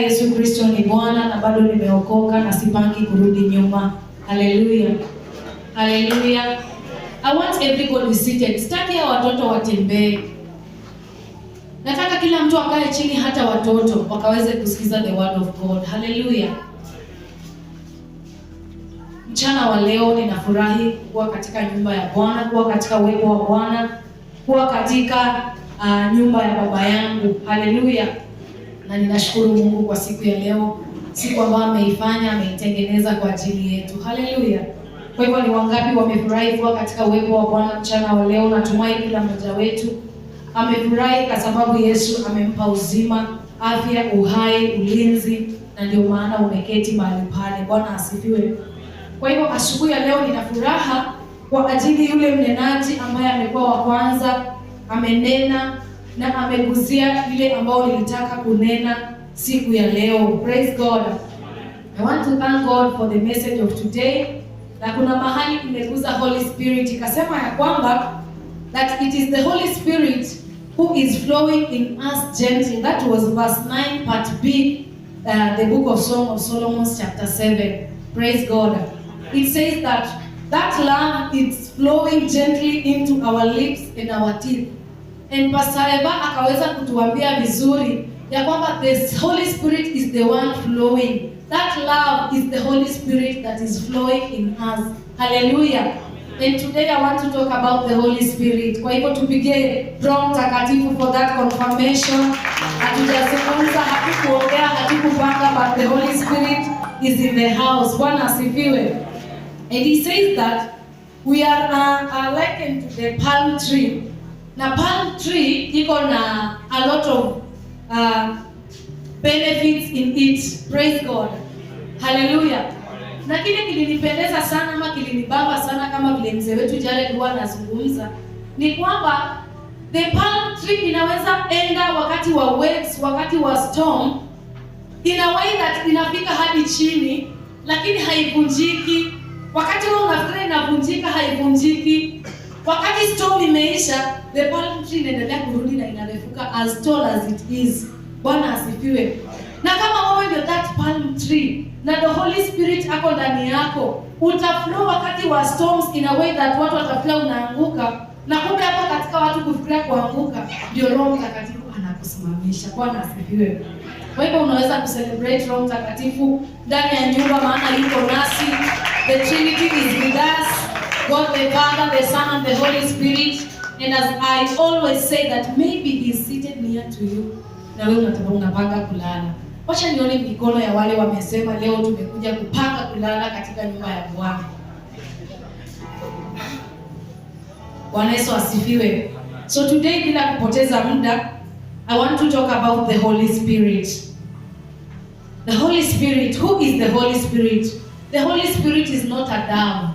Yesu Kristo ni Bwana na bado nimeokoka na sipangi kurudi nyuma. Haleluya. Haleluya. I want everybody seated. Sitaki hao watoto watembee. Nataka kila mtu akae chini, hata watoto wakaweze kusikiza the word of God. Haleluya. Mchana wa leo ninafurahi kuwa katika nyumba ya Bwana, kuwa katika uwepo wa Bwana, kuwa katika nyumba ya baba yangu. Haleluya. Na ninashukuru Mungu kwa siku ya leo, siku ambayo ameifanya, ameitengeneza kwa ajili yetu. Haleluya. Kwa hivyo ni wangapi wamefurahi kuwa katika uwepo wa Bwana mchana wa leo? Natumai kila mmoja wetu amefurahi kwa sababu Yesu amempa uzima, afya, uhai, ulinzi, na ndio maana umeketi mahali pale. Bwana asifiwe. Kwa hivyo asubuhi ya leo nina furaha kwa ajili yule mnenaji ambaye amekuwa wa kwanza, amenena na amegusia ile ambayo nilitaka kunena siku ya leo. Praise God. I want to thank God for the message of today. Na kuna mahali imeguza Holy Spirit ikasema ya kwamba that it is the Holy Spirit who is flowing in us gently. That was verse 9 part B, the book of Song of Solomon chapter 7. Praise God. It says that that love is flowing gently into our lips and our teeth. And Pastor Eva akaweza kutuambia vizuri ya kwamba the Holy Spirit is the one flowing. That love is the Holy Spirit that is flowing in us. Hallelujah. And today I want to talk about the Holy Spirit. Kwa hivyo tupige Roho Mtakatifu for that confirmation. Hatujazungumza, hatukuongea, hatukupanga, but the Holy Spirit is in the house. Bwana asifiwe. And he says that we are likened to the palm tree. Na palm tree iko na a lot of benefits in it. Praise God. Hallelujah. Na kile kilinipendeza sana ama kilinibamba sana kama vile mzee wetu Jared huwa anazungumza ni kwamba the palm tree inaweza enda wakati wa waves, wakati wa storm, in a way that inafika hadi chini lakini haivunjiki. Wakati wewe unafikiria inavunjika, haivunjiki. Wakati storm imeisha, the palm tree inaendelea kurudi na inarefuka as tall as it is. Bwana asifiwe. Na kama wewe ndio that palm tree na the Holy Spirit ako ndani yako, utaflow wakati wa storms in a way that watu watafikiria unaanguka, na kumbe hapo katika watu kufikiria kuanguka ndio Roho Mtakatifu anakusimamisha. Bwana asifiwe. Kwa hivyo unaweza kucelebrate Roho Mtakatifu ndani ya nyumba, maana yuko nasi. The Trinity is with us, God the Father, the Son and the Holy Spirit. And as I always say that maybe he is seated near to you, na wewe unataka unapanga kulala. Wacha nione mikono ya wale wamesema leo tumekuja kupanga kulala katika nyumba ya Bwana. Bwana Yesu asifiwe. So today bila kupoteza muda, I want to talk about the Holy Spirit. The Holy Spirit, who is the Holy Spirit? The Holy Spirit is not a dove.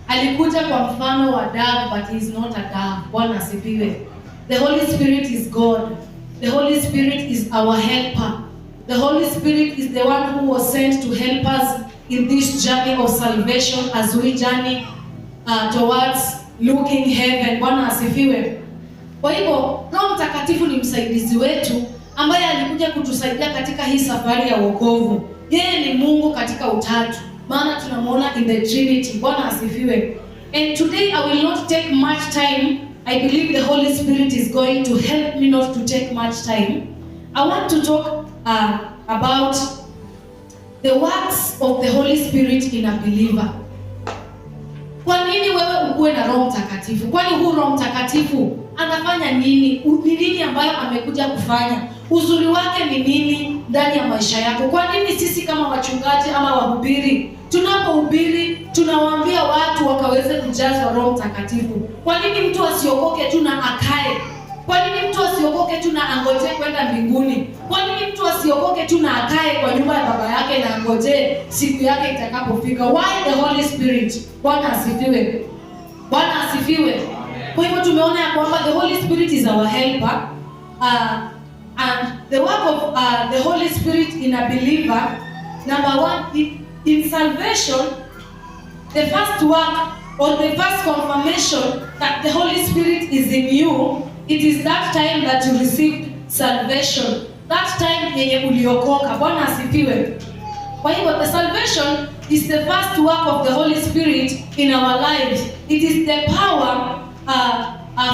Alikuja kwa mfano wa dove, but he is not a dove. Bwana asifiwe. The Holy Spirit is God. The Holy Spirit is our helper. The Holy Spirit is the one who was sent to help us in this journey of salvation as we journey towards looking heaven. Bwana asifiwe. Kwa hivyo Roho Mtakatifu ni msaidizi wetu ambaye alikuja kutusaidia katika hii safari ya wokovu. Yeye ni Mungu katika utatu, maana tunamuona in the Trinity. Bwana asifiwe. And today I will not take much time. I believe the Holy Spirit is going to help me not to take much time. I want to talk about the works of the Holy Spirit in a believer. Kwa nini wewe ukuwe na Roho Mtakatifu? Kwani huu Roho Mtakatifu anafanya nini? Ni nini ambayo amekuja kufanya? Uzuri wake ni nini ndani ya maisha yako? Kwa nini sisi kama wachungaji ama wahubiri tunapohubiri tunawaambia watu wakaweze kujazwa Roho Mtakatifu? Kwa nini mtu asiokoke tu na akae? Kwa nini mtu asiokoke tu na angojee kwenda mbinguni? Kwa nini mtu asiokoke tu na akae kwa nyumba ya baba yake na angojee siku yake itakapofika? Why the Holy Spirit? Bwana asifiwe. Bwana asifiwe. Kwa hivyo tumeona ya kwamba the Holy Spirit is our helper. And the work of the Holy Spirit in a believer, number one, in salvation, the first work or the first confirmation that the Holy Spirit is in you, it is that time that you received salvation. That time yenye uliokoka. Bwana asifiwe. Kwa hivyo the salvation is the first work of the Holy Spirit in our lives. It is the power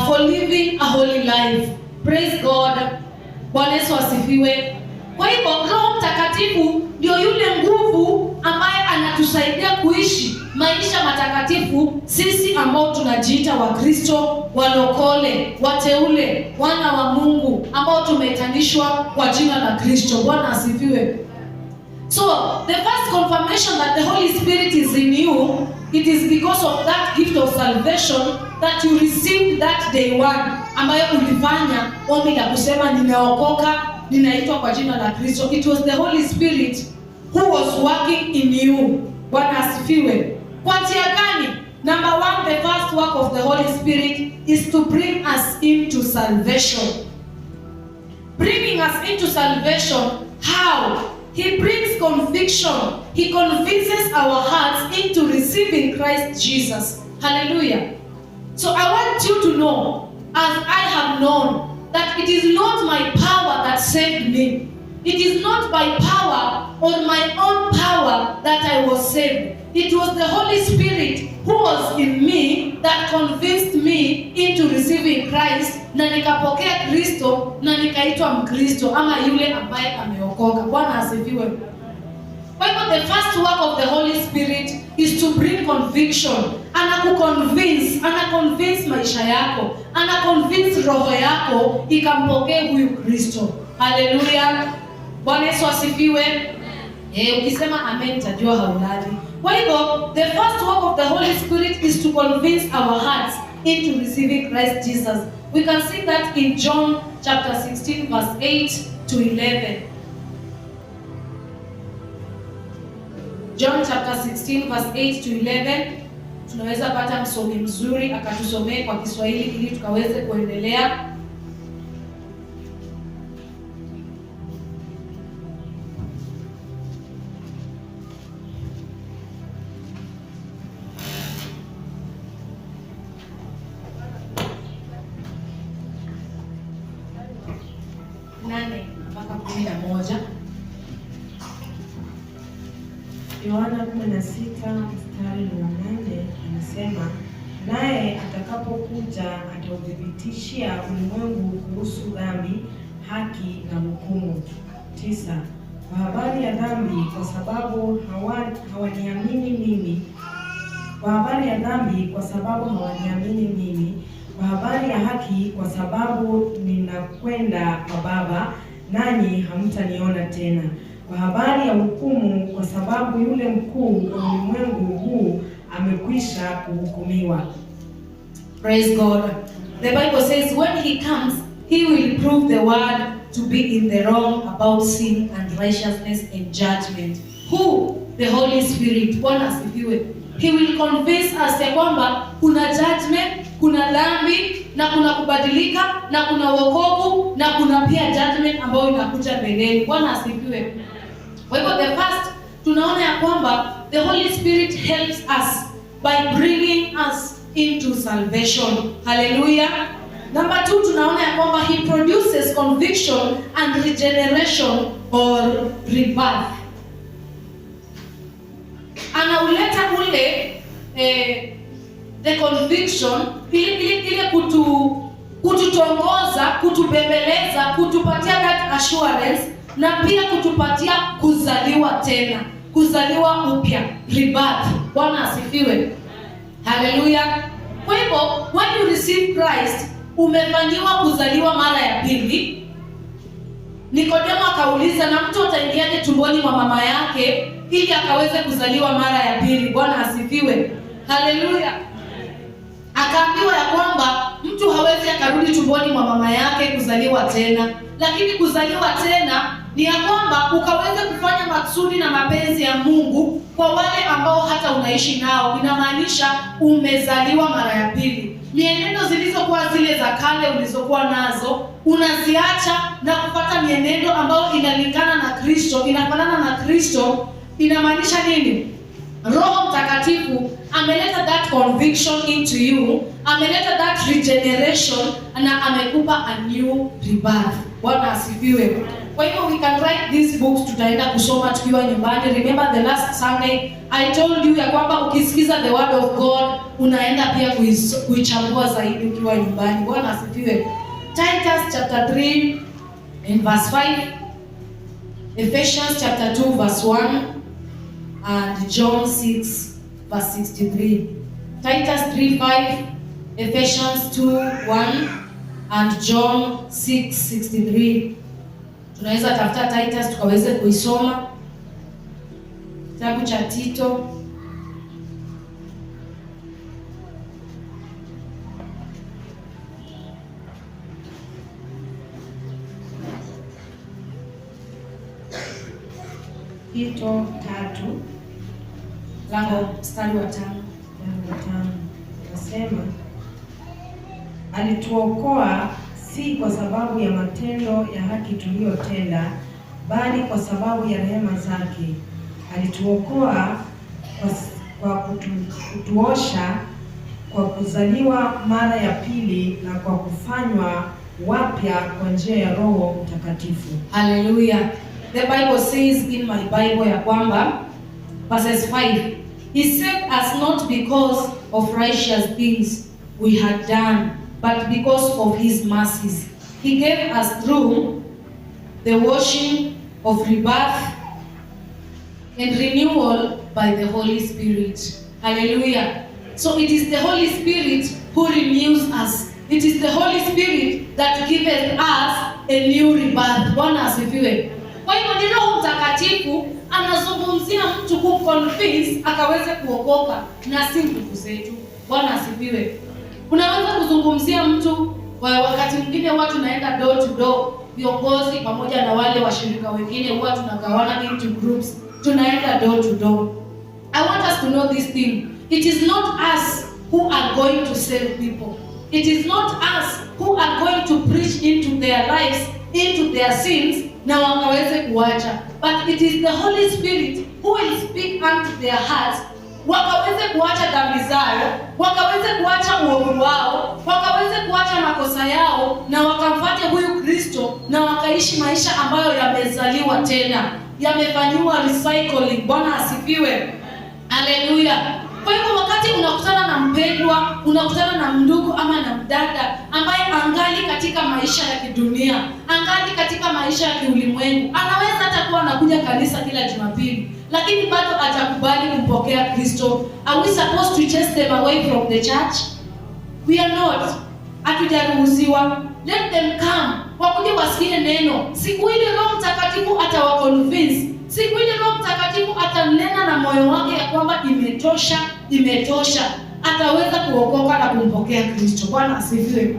for living a holy life. Praise God. Bwana Yesu asifiwe. Kwa hivyo Roho Mtakatifu ndio yule nguvu ambaye anatusaidia kuishi maisha matakatifu, sisi ambao tunajiita Wakristo, walokole, wateule, wana wa Mungu ambao tumeitanishwa kwa jina la Kristo. Bwana asifiwe. So, the first confirmation that the Holy Spirit is in you, it is because of that gift of salvation that you received that day one, ambayo ulifanya ombi la kusema ninaokoka, ninaitwa kwa jina la Kristo. It was the Holy Spirit who was working in you. Bwana asifiwe. Kwa njia gani? Number one, the first work of the Holy Spirit is to bring us into salvation. Bringing us into salvation, how? He brings conviction. He convinces our hearts into receiving Christ Jesus. Hallelujah. So I want you to know, as I have known, that it is not my power that saved me. It is not by power or my own power that I was saved. It was the Holy Spirit who was in me that convinced me into receiving Christ, na nikapokea Kristo na nikaitwa Mkristo ama yule ambaye ameokoka. Bwana asifiwe. Kwa hivyo the first work of the Holy Spirit is to bring conviction. Anakuconvince, anaconvince maisha yako, anaconvince roho yako ikampokee huyu Kristo. Haleluya. Bwana Yesu asifiwe. Ukisema amen tajua haulali. Kwa hivyo the first work of the Holy Spirit is to convince our hearts into receiving Christ Jesus. We can see that in John chapter 16 verse 8 to 11. John chapter 16 verse 8 to 11. Tunaweza pata msomi mzuri akatusomee kwa Kiswahili ili tukaweze kuendelea. 8 mpaka 11. Yohana 16 mstari wa 8 anasema, naye atakapokuja atauthibitishia ulimwengu kuhusu dhambi, haki na hukumu. 9. Kwa habari ya dhambi, kwa sababu hawaniamini mimi. Kwa habari ya dhambi, kwa sababu hawaniamini mimi. Kwa habari ya haki, kwa sababu ninakwenda kwa Baba, nanyi hamtaniona tena. Kwa habari ya hukumu, kwa sababu yule mkuu wa ulimwengu huu amekwisha kuhukumiwa. Praise God. The Bible says when he comes, he will prove the world to be in the wrong about sin and righteousness and judgment. Who? The Holy Spirit. Bwana asifiwe. He will convince us ya kwamba kuna judgment, kuna dhambi na kuna kubadilika na kuna wokovu na kuna pia judgment ambayo inakuja mbeleni. Bwana asifiwe. Kwa hivyo the first tunaona ya kwamba the Holy Spirit helps us by bringing us into salvation. Hallelujah. Number two, tunaona ya kwamba he produces conviction and regeneration or rebirth. Anauleta ule the conviction ile kututongoza, kutubembeleza, kutupatia that assurance na pia kutupatia kuzaliwa tena, kuzaliwa upya, rebirth. Bwana asifiwe. Haleluya. Kwa hivyo when you receive Christ, umefanyiwa kuzaliwa mara ya pili. Nikodemo akauliza, na mtu ataingiaje tumboni mwa mama yake ili akaweze kuzaliwa mara ya pili? Bwana asifiwe. Haleluya. Akaambiwa ya kwamba mtu hawezi akarudi tumboni mwa mama yake kuzaliwa tena, lakini kuzaliwa tena ni ya kwamba ukaweze kufanya maksudi na mapenzi ya Mungu kwa wale ambao hata unaishi nao. Inamaanisha umezaliwa mara ya pili. Mienendo zilizokuwa zile za kale ulizokuwa nazo unaziacha na kupata mienendo ambayo inalingana na Kristo, inafanana na Kristo. Inamaanisha nini? Roho Mtakatifu ameleta that conviction into you, ameleta that regeneration na amekupa a new rebirth. Bwana asifiwe. Kwa hivyo we can write these books, tutaenda kusoma tukiwa nyumbani. Remember the last Sunday I told you ya kwamba ukisikiza the word of God unaenda pia kuichambua zaidi ukiwa nyumbani. Bwana asifiwe. Titus chapter 3 and verse 5, Ephesians chapter 2 verse 1 and John 6 verse 63. Titus 3:5, Ephesians 2:1 and John 6:63. Tunaweza tafuta Titus tukaweze kuisoma. Kitabu cha Tito. Tito 3 lango mstari wa 5. Mstari wa 5 nasema, alituokoa si kwa sababu ya matendo ya haki tuliyotenda, bali kwa sababu ya rehema zake. Alituokoa kwa kutuosha kwa kuzaliwa mara ya pili na kwa kufanywa wapya kwa njia ya Roho Mtakatifu. Hallelujah. The Bible says in my Bible ya kwamba verses 5, he saved us not because of righteous things we had done, but because of his mercies. He gave us through the washing of rebirth and renewal by the Holy Spirit. Hallelujah. So it is the Holy Spirit who renews us. It is the Holy Spirit that giveth us a new rebirth. Bwana asifiwe. Kwa hivyo ni Roho Mtakatifu anazungumzia mtu kumconvince akaweze kuokoka na si nguvu zetu. Bwana asifiwe. Unaweza kuzungumzia mtu wakati mwingine huwa tunaenda door to door, viongozi pamoja na wale washirika wengine huwa tunagawana into groups, tunaenda door to door. I want us to know this thing. It is not us who are going to save people. It is not us who are going to preach into their lives, into their sins, na wakaweze kuacha. But it is the Holy Spirit who will speak unto their hearts, wakaweze kuacha dhambi zao, wakaweze kuacha uovu wao, wakaweze kuacha makosa yao, na wakamfuate huyu Kristo na wakaishi maisha ambayo yamezaliwa tena, yamefanyiwa recycling. Bwana asifiwe. Haleluya. Kwa hivyo wakati unakutana na mpendwa, unakutana na ndugu ama na mdada ambaye angali katika maisha ya kidunia, angali katika maisha ya kiulimwengu, anaweza hata kuwa anakuja kanisa kila Jumapili, lakini bado hajakubali kumpokea Kristo. Are we supposed to chase them away from the church? We are not. Hatujaruhusiwa. Let them come. Wakuje wasikie neno. Siku ile Roho Mtakatifu atawaconvince. Siku ile Roho Mtakatifu atanena na moyo wake ya kwamba imetosha, imetosha. Ataweza kuokoka na kumpokea Kristo. Bwana asifiwe.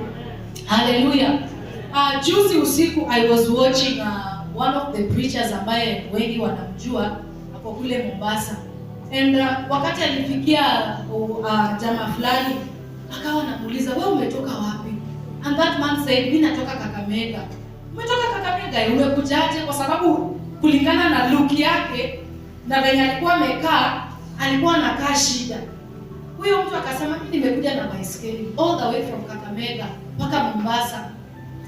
Hallelujah. Juzi usiku I was watching one of the preachers ambaye wengi wanamjua hapo kule Mombasa. And wakati alifikia jamaa fulani akawa anamuuliza, wewe umetoka wapi? And that man said, mimi natoka Kakamega. Umetoka Kakamega, umekujaje? Kwa sababu kulingana na look yake na venye alikuwa amekaa, alikuwa anakaa shida. Huyo mtu akasema, mimi nimekuja na baiskeli all the way from Kakamega mpaka Mombasa.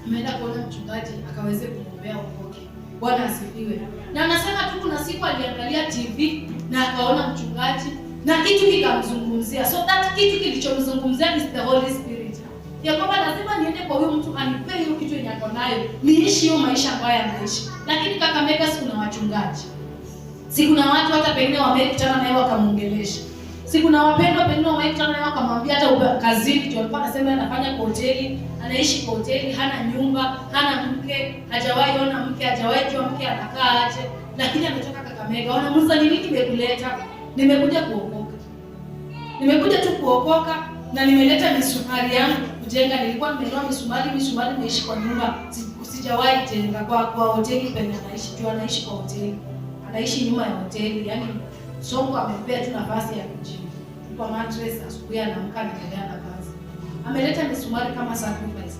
Ameenda kuona mchungaji akaweze kumwombea okoke. Bwana asifiwe. Na anasema tu kuna siku aliangalia TV na akaona mchungaji na kitu kikamzungumzia. So that kitu kilichomzungumzia is the Holy Spirit. Ya kwamba lazima niende kwa huyo mtu anipe hiyo kitu yenye ako nayo, niishi hiyo maisha ambayo anaishi. Lakini Kakamega si kuna wachungaji. Si kuna watu hata pengine wamekutana naye wakamuongelesha. Si kuna wapendwa pengine wamekutana naye wakamwambia hata kazini tu alikuwa anasema anafanya kwa hoteli, anaishi kwa hoteli, hana nyumba, hana mke, hajawahi ona mke, hajawahi jua mke anakaa aje, lakini ametoka Kakamega. Wanamuuliza ni nini kimekuleta? Nimekuja kuokoka. Nimekuja tu kuokoka na nimeleta misumari yangu kujenga. Nilikuwa nimenunua misumari nimeishi kwa nyumba, sijawahi jenga kwa hoteli penye anaishi, tu anaishi kwa hoteli. Anaishi nyuma ya hoteli, yani Sonko amempea tu nafasi ya kujipa mattress, asubuhi anaamka anaendelea na kazi. Ameleta misumari kama sacrifice.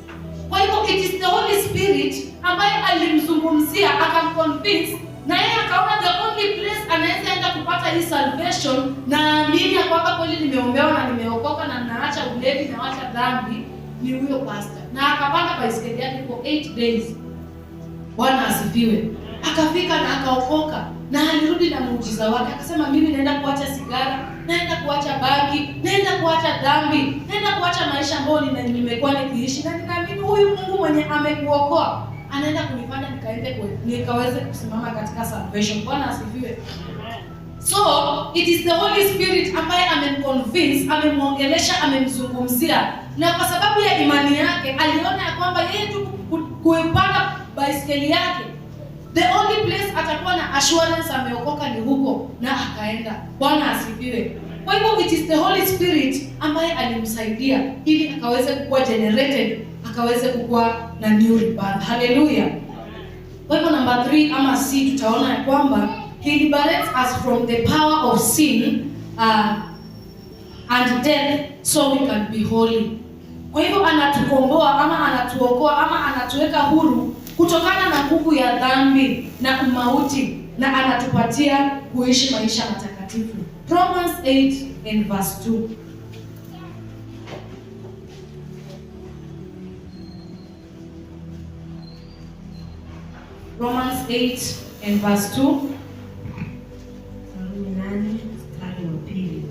Kwa hivyo it is the Holy Spirit ambaye alimzungumzia akamconvince, na yeye akaona the only place anaweza enda kupata hii salvation na amini ya kwamba kweli nimeombewa na nimeokoka na naacha ulevi na naacha dhambi ni huyo pastor. Na akapanda baiskeli yake for 8 days. Bwana asifiwe. Akafika na akaokoka, na alirudi na muujiza wake. Akasema, mimi naenda kuacha sigara, naenda kuacha bangi, naenda kuacha dhambi, naenda kuacha maisha ambayo nimekuwa nikiishi, na ninaamini huyu Mungu mwenye amekuokoa anaenda kunifanya nikaweze kusimama katika salvation. Bwana asifiwe. So it is the Holy Spirit ambaye amemconvince, amemwongelesha, amemzungumzia, na kwa sababu ya imani yake aliona ya kwamba yeye tu kuipanda baiskeli yake, the only place atakuwa na assurance ameokoka ni huko, na akaenda. Bwana asifiwe. Kwa hivyo it is the Holy Spirit ambaye alimsaidia ili akaweze kukuwa generated, akaweze kukuwa na new rebirth. Hallelujah. Kwa hivyo number 3 ama C, tutaona ya kwamba he liberates us from the power of sin and death so we can be holy. Kwa hivyo anatukomboa ama anatuokoa ama anatuweka huru kutokana na nguvu ya dhambi na umauti, na anatupatia kuishi maisha matakatifu. Romans 8 and verse 2. Romans 8 and verse 2. Warumi 8 mstari wa 2.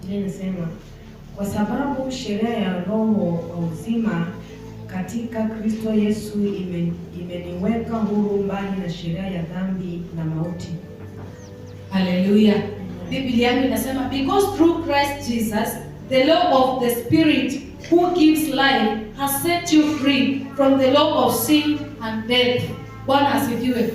Biblia inasema, kwa sababu sheria ya Roho wa uzima katika Kristo Yesu imeniweka huru mbali na sheria ya dhambi na mauti. Hallelujah. Biblia yangu inasema, because through Christ Jesus the law of the Spirit who gives life has set you free from the law of sin and death. Bwana asifiwe.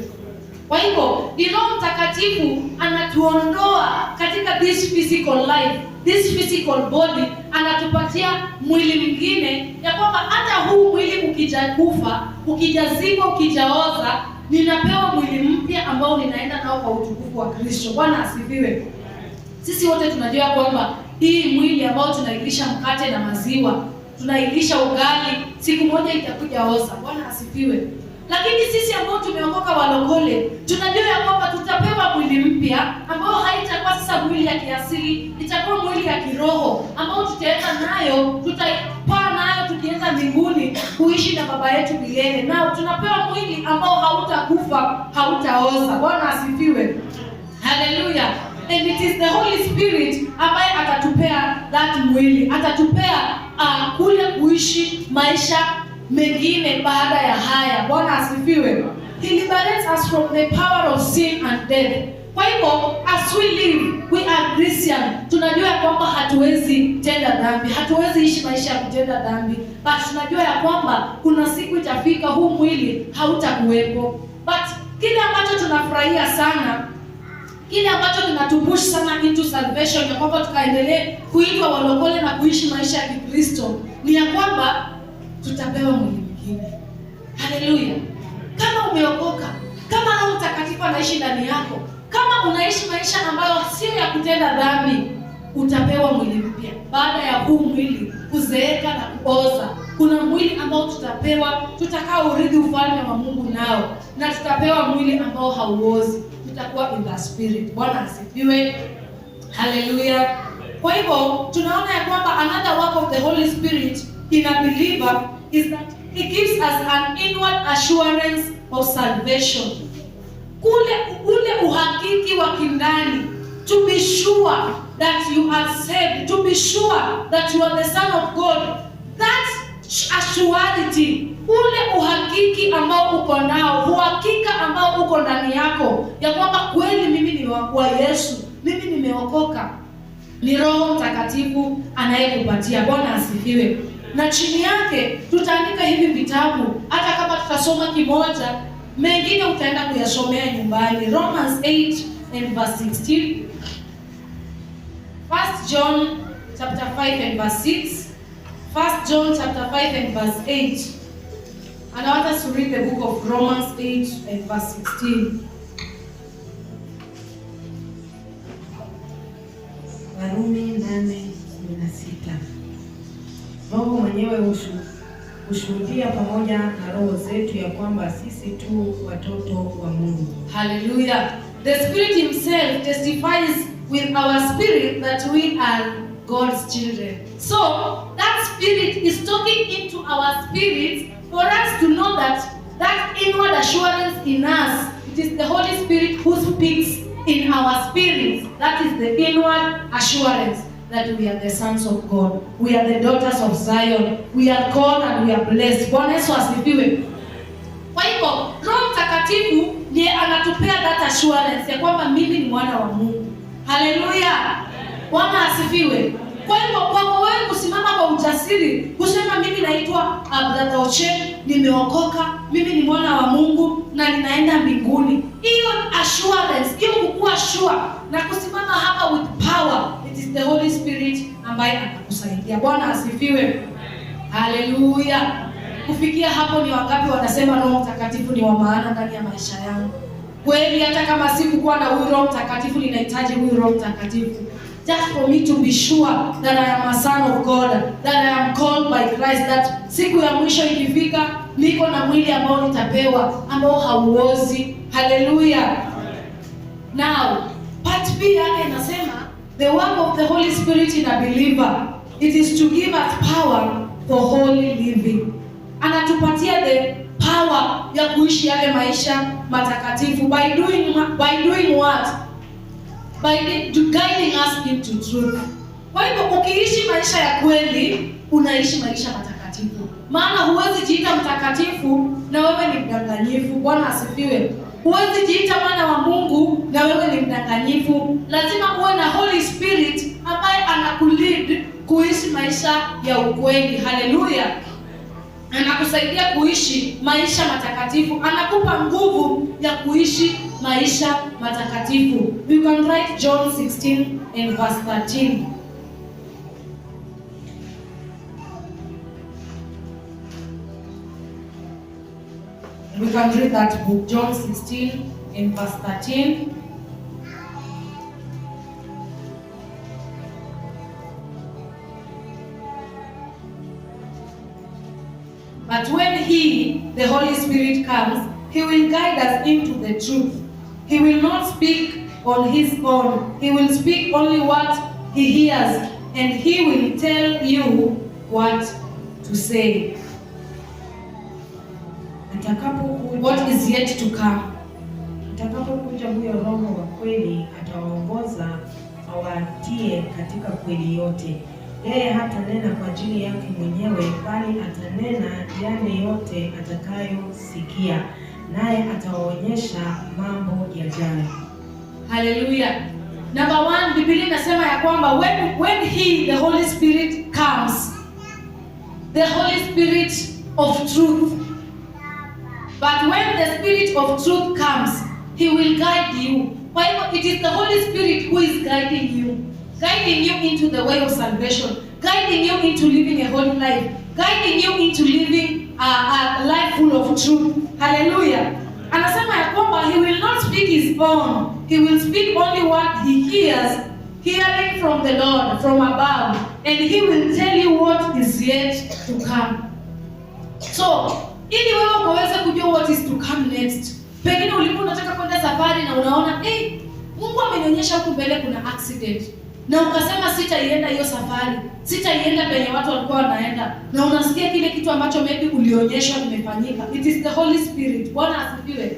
Kwa hivyo ni Roho Mtakatifu anatuondoa katika this physical life, this physical body, anatupatia mwili mwingine, ya kwamba hata huu mwili ukijakufa, ukijazikwa, ukijaoza, ninapewa mwili mpya ambao ninaenda nao kwa utukufu wa Kristo. Bwana asifiwe. Sisi wote tunajua kwamba hii mwili ambao tunailisha mkate na maziwa, tunailisha ugali, siku moja itakuja oza. Bwana asifiwe. Lakini sisi ambao tumeokoka walokole, tunajua ya kwamba tutapewa mwili mpya ambao haitakuwa sasa mwili ya kiasili, itakuwa mwili ya kiroho ambao tutaenda nayo, tutapaa nayo tukienda mbinguni kuishi na Baba yetu milele. Na tunapewa mwili ambao hautakufa, hautaoza. Bwana asifiwe. Hallelujah. And it is the Holy Spirit ambaye atatupea that mwili, atatupea kule kuishi maisha mengine baada ya haya. Bwana asifiwe. He liberates us from the power of sin and death. Kwa hivyo as we live, we are Christian. Tunajua ya kwamba hatuwezi tenda dhambi, hatuwezi ishi maisha ya kutenda dhambi, but tunajua ya kwamba kuna siku itafika huu mwili hautakuwepo. But kile ambacho tunafurahia sana, kile ambacho kinatupush sana into salvation, ya kwamba tukaendelee kuitwa walokole na kuishi maisha ya Kikristo, ni ya kwamba tutapewa mwili mwingine. Haleluya! Kama umeokoka, kama Roho Mtakatifu anaishi ndani yako, kama unaishi maisha ambayo sio ya kutenda dhambi, utapewa mwili mpya. Baada ya huu mwili kuzeeka na kuoza, kuna mwili ambao tutapewa, tutakao urithi ufalme wa Mungu nao, na tutapewa mwili ambao hauozi. Tutakuwa in the spirit. Bwana asifiwe. Haleluya. Kwa hivyo tunaona ya kwamba another work of the Holy Spirit in a believer is that he gives us an inward assurance of salvation. Ule uhakiki wa kindani, to be sure that you are saved, to be sure that you are the son of God. That assurity, ule uhakiki ambao uko nao, uhakika ambao uko ndani yako ya kwamba kweli mimi ni wa Yesu, mimi nimeokoka, ni Roho Mtakatifu anayekupatia. Bwana asifiwe. Na chini yake tutaandika hivi vitabu, hata kama tutasoma kimoja, mengine utaenda kuyasomea nyumbani. Romans 8 and verse 16, 1 John chapter 5 and verse 6, 1 John chapter 5 and verse 8. And I want us to read the book of Romans 8 and verse 16. Warumi 8:16. Roho mwenyewe hushuhudia pamoja na roho zetu ya kwamba sisi tu watoto wa Mungu. Hallelujah. The Spirit himself testifies with our spirit that we are God's children. So that spirit is talking into our spirits for us to know that That inward assurance in us, it is the Holy Spirit who speaks in our spirits. That is the inward assurance that we are the sons of God. We are the daughters of Zion. We are called and we are blessed. Bwana Yesu asifiwe. Kwa hivyo Roho Mtakatifu ndiye anatupea that assurance ya kwamba mimi ni mwana wa Mungu. Haleluya! Bwana asifiwe. Kwa hivyo kwako wewe kusimama kwa ujasiri kusema mimi naitwa Brother Oche, nimeokoka, mimi ni mwana wa Mungu na ninaenda mbinguni. Hiyo assurance, hiyo kukuwa sure na kusimama hapa with power, it is the Holy Spirit ambaye anakusaidia. Bwana asifiwe. Haleluya. Kufikia hapo ni wangapi wanasema Roho Mtakatifu ni wa maana ndani ya maisha yangu? Kweli hata kama sikukuwa na huyu Roho Mtakatifu, ninahitaji huyu Roho Mtakatifu. Just for me to be sure that I am a son of God, that I am called by Christ, that siku ya mwisho ikifika niko na mwili ambao nitapewa ambao hauozi. Haleluya. Now, part B yake inasema the work of the Holy Spirit in a believer, it is to give us power for holy living. Anatupatia the power ya kuishi yale maisha matakatifu by doing what? By guiding us into truth. Kwa hivyo ukiishi maisha ya kweli, unaishi maisha matakatifu. Maana huwezi jiita mtakatifu na wewe ni mdanganyifu. Bwana asifiwe. Huwezi jiita mwana wa Mungu na wewe ni mdanganyifu. Lazima uwe na Holy Spirit ambaye anakulead kuishi maisha ya ukweli. Haleluya. Anakusaidia kuishi maisha matakatifu, anakupa nguvu ya kuishi maisha matakatifu. You can write John 16 and verse 13. We can read that book, John 16 and verse 13. But when He, the Holy Spirit, comes, He will guide us into the truth. He will not speak on His own. He will speak only what He hears, and He will tell you what to say. Atakapokuja, What is yet to come. Atakapokuja huyo Roho wa kweli, atawaongoza awatie katika kweli yote. Yeye hatanena kwa ajili yake mwenyewe, bali atanena yale yote atakayosikia, naye atawaonyesha mambo yajayo. Hallelujah. Number one, Biblia inasema ya kwamba when He, the Holy Spirit, comes, the Holy Spirit of truth. But when the Spirit of truth comes, He will guide you. Kwa hivyo it is the Holy Spirit who is guiding you, guiding you into the way of salvation, guiding you into living a holy life, guiding you into living a life full of truth. Hallelujah. Anasema ya kwamba he will not speak his own. He will speak only what he hears, hearing from the Lord from above, and he will tell you what is yet to come. So, ili wewe ukaweze kujua what is to come next. Pengine ulikuwa unataka kwenda safari na unaona, Mungu amenionyesha huku mbele kuna accident. Na ukasema sitaienda hiyo safari, sitaienda penye watu walikuwa wanaenda. Na unasikia kile kitu ambacho maybe ulionyeshwa kimefanyika. It is the Holy Spirit. Bwana asifiwe.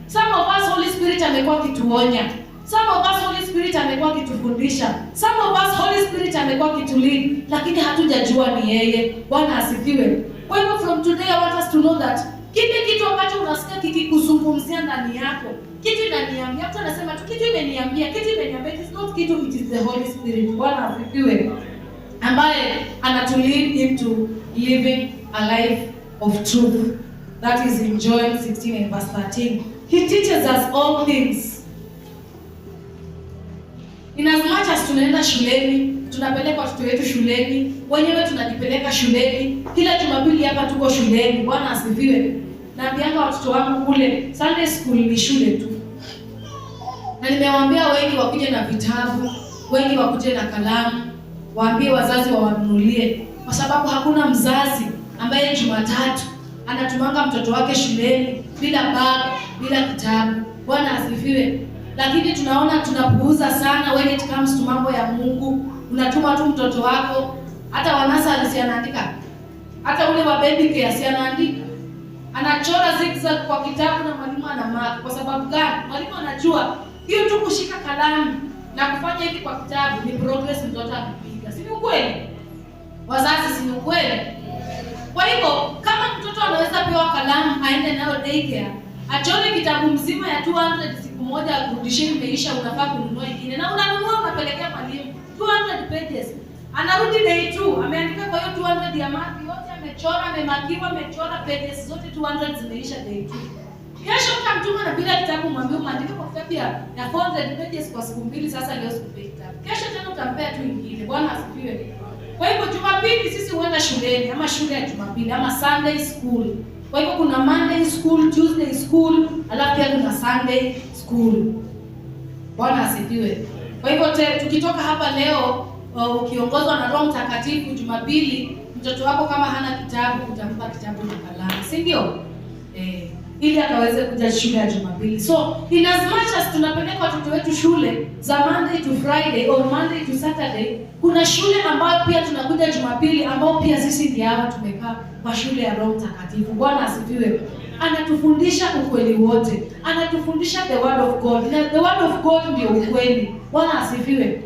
Some of us, Holy Spirit amekuwa akituonya. Some of us, Holy Spirit amekuwa akitufundisha. Some of us, Holy Spirit amekuwa akitulead, lakini hatujajua ni yeye. Bwana asifiwe. Kwa hivyo from today I want us to know that kile kitu ambacho unasikia kikikuzungumzia ndani yako, kitu inaniambia, mtu anasema tu kitu imeniambia, kitu imeniambia, it is not kitu, it is the Holy Spirit. Bwana asifiwe. Ambaye anatulead into living a life of truth. That is in John 16 and verse 13. He teaches us all things. In as much as tunaenda shuleni, tunapeleka watoto wetu shuleni, wenyewe tunajipeleka shuleni, kila Jumapili hapa tuko shuleni. Bwana asifiwe. Naambianga watoto wangu kule Sunday school ni shule tu. Na nimewaambia wengi wakuje na vitabu, wengi wakuje na kalamu, waambie wazazi wawanunulie, kwa sababu hakuna mzazi ambaye Jumatatu anatumanga mtoto wake shuleni bila bag, bila kitabu. Bwana asifiwe. Lakini tunaona tunapuuza sana when it comes to mambo ya Mungu. Unatuma tu mtoto wako, hata wa nursery si anaandika, hata ule wa baby care si anaandika. Anachora zigzag kwa kitabu na mwalimu anamark. Kwa sababu gani? Mwalimu anajua hiyo tu kushika kalamu na kufanya hivi kwa kitabu ni progress mtoto amepiga. Si ni ukweli? Wazazi, si ni ukweli? Kwa hivyo kama mtoto anaweza pewa kalamu aende nayo daycare, achore kitabu mzima ya 200 siku moja, akurudishie imeisha, unafaa kununua ingine, na unanunua unapelekea mwalimu 200 pages. Anarudi day 2, ameandika kwa hiyo 200 ya math yote, amechora, amemarkiwa, amechora pages zote 200 zimeisha day 2. Kesho utamtuma na bila kitabu, mwambie umeandika kwa kitabu ya 400 pages kwa siku mbili, sasa leo sikupei kitabu. Kesho tena utampea tu ingine. Bwana asifiwe. Kwa hivyo Jumapili sisi huenda shuleni ama shule ya Jumapili ama Sunday school. Kwa hivyo kuna Monday school, Tuesday school, alafu pia kuna Sunday school. Bwana asifiwe. Kwa hivyo tukitoka hapa leo ukiongozwa na Roho Mtakatifu Jumapili, mtoto wako kama hana kitabu utampa kitabu na kalamu, si ndio? Ili akaweze kuja shule ya Jumapili. So in as much as tunapeleka watoto wetu shule za Monday to Friday or Monday to Saturday, kuna shule ambayo pia tunakuja Jumapili, ambao pia sisi ndio hao tumekaa kwa shule ya Roho Mtakatifu. Bwana asifiwe. Anatufundisha ukweli wote, anatufundisha the word of God, na the word of God ndio ukweli. Bwana asifiwe.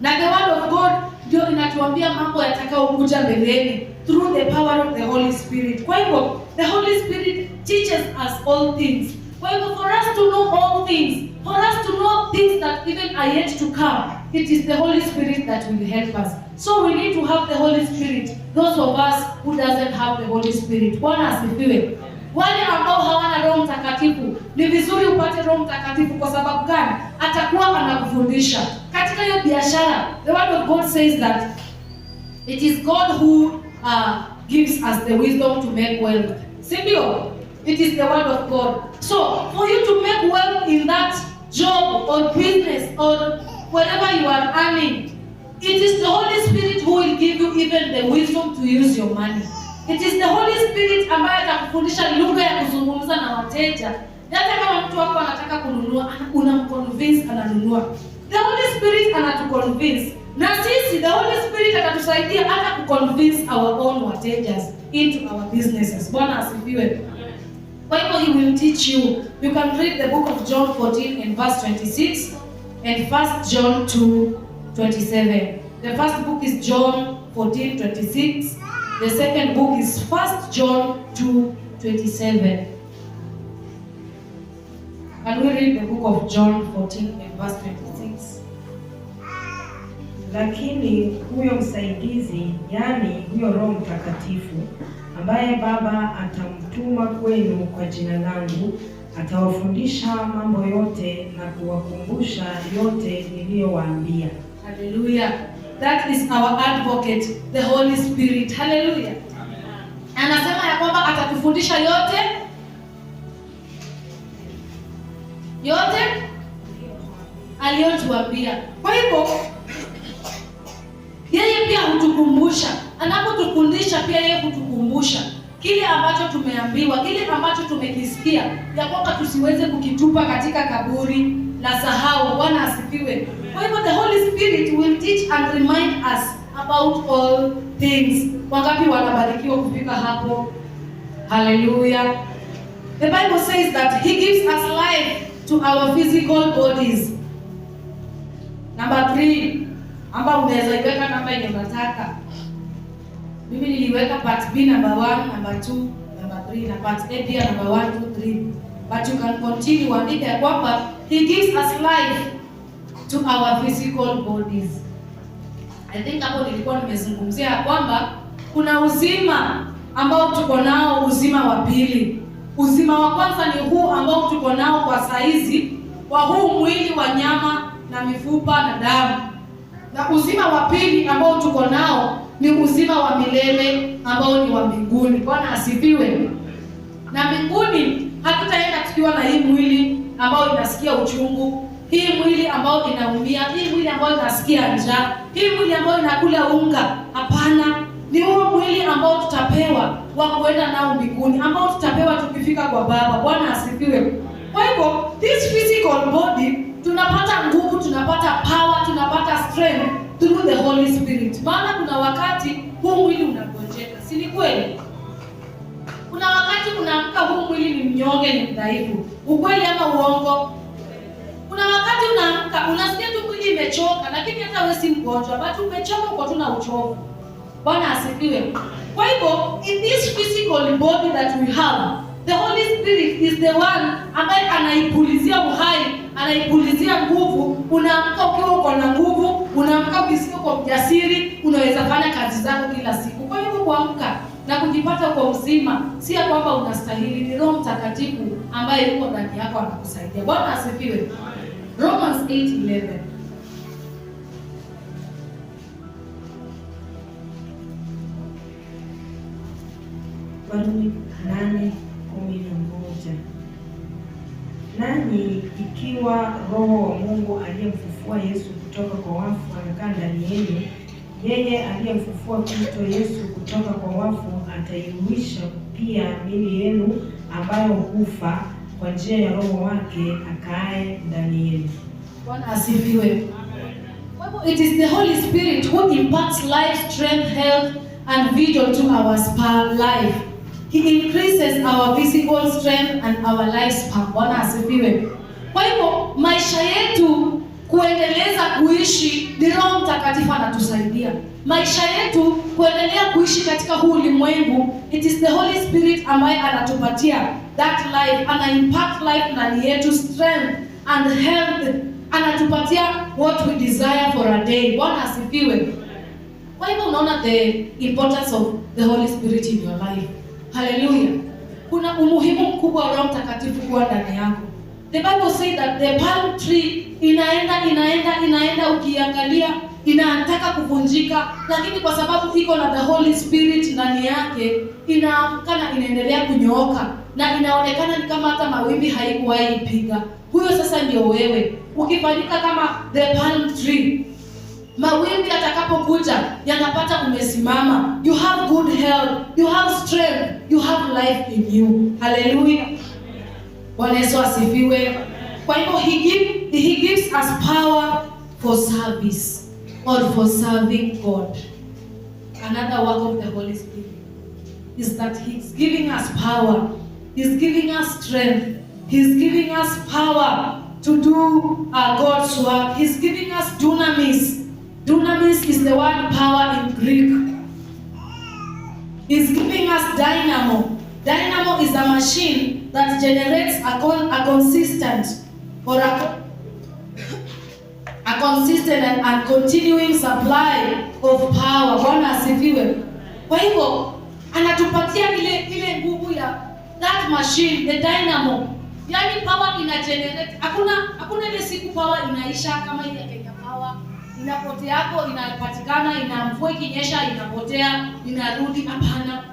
Na the word of God ndio inatuambia mambo yatakayokuja mbeleni through the power of the Holy Spirit. Kwa hivyo the Holy Spirit teaches us all things. Kwa hivyo for us to know all things, for us to know things that even are yet to come, it is the Holy Spirit that will help us. So we need to have the Holy Spirit. Those of us who doesn't have the Holy Spirit. Bwana asifiwe. Wale ambao hawana Roho Mtakatifu, ni vizuri upate Roho Mtakatifu. Kwa sababu gani? Atakuwa anakufundisha katika hiyo biashara. The word of God says that it is God who gives us the wisdom to make wealth. Si ndio? It is the word of God. So for you to make wealth in that job or business or wherever you are earning, it is the Holy Spirit who will give you even the wisdom to use your money. It is the Holy Spirit ambaye atakufundisha lugha ya kuzungumza na wateja. Hata kama mtu wako anataka kununua, unamconvince ananunua. The Holy Spirit anatuconvince. Na sisi the Holy Spirit atatusaidia hata kuconvince our own watejas into our businesses. Bwana asifiwe. Kwa hivyo he will teach you. You can read the book of John 14 and verse 26 and 1 John 2:27. The first book is John 14:26. The second book is 1 John 2:27. Can we read the book of John 14 and verse 26? Lakini huyo msaidizi, yaani huyo Roho Mtakatifu, ambaye Baba atamtuma kwenu kwa jina langu, atawafundisha mambo yote na kuwakumbusha yote niliyowaambia. Hallelujah. That is our advocate, the Holy Spirit. Hallelujah. Anasema ya kwamba atatufundisha yote yote aliyotuambia. Kwa hivyo yeye pia hutukumbusha. Anapotufundisha pia yeye hutukumbusha kile ambacho tumeambiwa, kile ambacho tumekisikia, ya kwamba tusiweze kukitupa katika kaburi la sahau. Bwana asifiwe. Kwa hivyo the Holy Spirit will teach and remind us about all things. Wangapi wanabarikiwa kufika hapo? Hallelujah. The Bible says that he gives us life to our physical bodies. Number 3, amba unaweza iweka namba yenye unataka. Mimi niliweka part B number 1, number 2, number 3 na part A pia number 1, 2, 3. But you can continue uandike ya kwamba he gives us life to our physical bodies. I think hapo nilikuwa nimezungumzia ya kwamba kuna uzima ambao tuko nao, uzima wa pili. Uzima wa kwanza ni huu ambao tuko nao kwa saizi, wa huu mwili wa nyama na mifupa na damu. Na uzima wa pili ambao tuko nao ni uzima wa milele ambao ni wa mbinguni. Bwana asifiwe. Na mbinguni hatutaenda tukiwa na hii mwili ambao inasikia uchungu, hii mwili ambao inaumia, hii mwili ambayo inasikia njaa, hii mwili ambayo inakula unga. Hapana, ni huo mwili ambao tutapewa wa kuenda nao mbinguni, ambao tutapewa tukifika kwa Baba. Bwana asifiwe. Kwa hivyo this physical body tunapata nguvu, tunapata power, tunapata strength through the Holy Spirit. Maana kuna wakati huu mwili unagonjeka, si ni kweli? Kuna Kuna wakati unaamka huu mwili ni mnyonge, ni mdhaifu. Ukweli ama uongo? Kuna wakati unaamka unasikia tu mwili imechoka, lakini hata wewe si mgonjwa, but umechoka, uko tu na uchovu. Bwana asifiwe. Kwa hivyo in this physical body that we have, the Holy Spirit is the one ambaye anaipulizia uhai, anaipulizia nguvu. Unaamka ukiwa uko na nguvu, unaamka ukisikia uko mjasiri, unaweza fanya kazi zako kila siku. Kwa hivyo kuamka na kujipata uko mzima, si ya kwamba unastahili, ni Roho Mtakatifu ambaye yuko ndani yako anakusaidia. Bwana asifiwe. Romans 8:11. Warumi 8:11. Nanyi ikiwa Roho wa Mungu aliyemfufua Yesu kutoka kwa wafu anakaa ndani yenu, yeye aliyemfufua Kristo Yesu kutoka kwa wafu ataihuisha pia miili yenu ambayo hufa kwa njia ya Roho wake akaaye ndani yenu. Bwana asifiwe. Kwa hivyo it is the Holy Spirit who imparts life, strength, health and vigor to our life. He increases our physical strength and our lifespan. Bwana asifiwe. Kwa hivyo maisha yetu kuendeleza kuishi ni Roho Mtakatifu anatusaidia. Maisha yetu kuendelea kuishi katika huu ulimwengu, it is the Holy Spirit ambaye anatupatia that life, ana impact life ndani yetu, strength and health, anatupatia what we desire for a day. Bwana asifiwe. Kwa hivyo unaona the importance of the Holy Spirit in your life. Hallelujah. Kuna umuhimu mkubwa wa Roho Mtakatifu kuwa ndani yako. The Bible says that the palm tree inaenda inaenda inaenda, ukiangalia inataka kuvunjika, lakini kwa sababu iko na the Holy Spirit ndani yake, inaamka na inaendelea kunyooka na inaonekana ni kama hata mawimbi haikuwahi ipiga. Huyo sasa ndio wewe, ukifanyika kama the palm tree, mawimbi yatakapokuja yanapata umesimama. You have good health, you have strength, you have life in you. Hallelujah. Bwana Yesu asifiwe. Kwa hivyo he gives us power for service or for serving God. Another work of the Holy Spirit is that he's giving us power. He's giving us strength. He's giving us power to do God's work. He's giving us dunamis. Dunamis is the word power in Greek. He's giving us dynamo. Dynamo is a machine that generates a consistent or a consistent and continuing supply of power. Bwana asifiwe. Kwa hivyo anatupatia ile nguvu ya that machine, the dynamo. Yaani power ina generate. Hakuna ile siku power inaisha kama ile ya Kenya Power. Inapotea yako, inapatikana, ina mvua ikinyesha inapotea, inarudi. Hapana.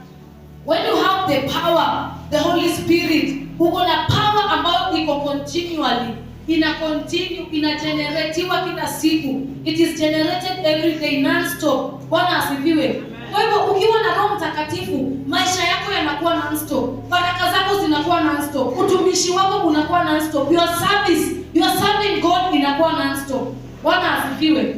When you have the power, the Holy Spirit, uko na power ambayo iko continually, ina continue, ina generatiwa kila siku. It is generated every day non-stop. Bwana asifiwe. Kwa hivyo ukiwa na Roho Mtakatifu, maisha yako yanakuwa non-stop. Baraka zako zinakuwa non-stop. Utumishi wako unakuwa non-stop. Your service, your serving God inakuwa non-stop. Bwana asifiwe.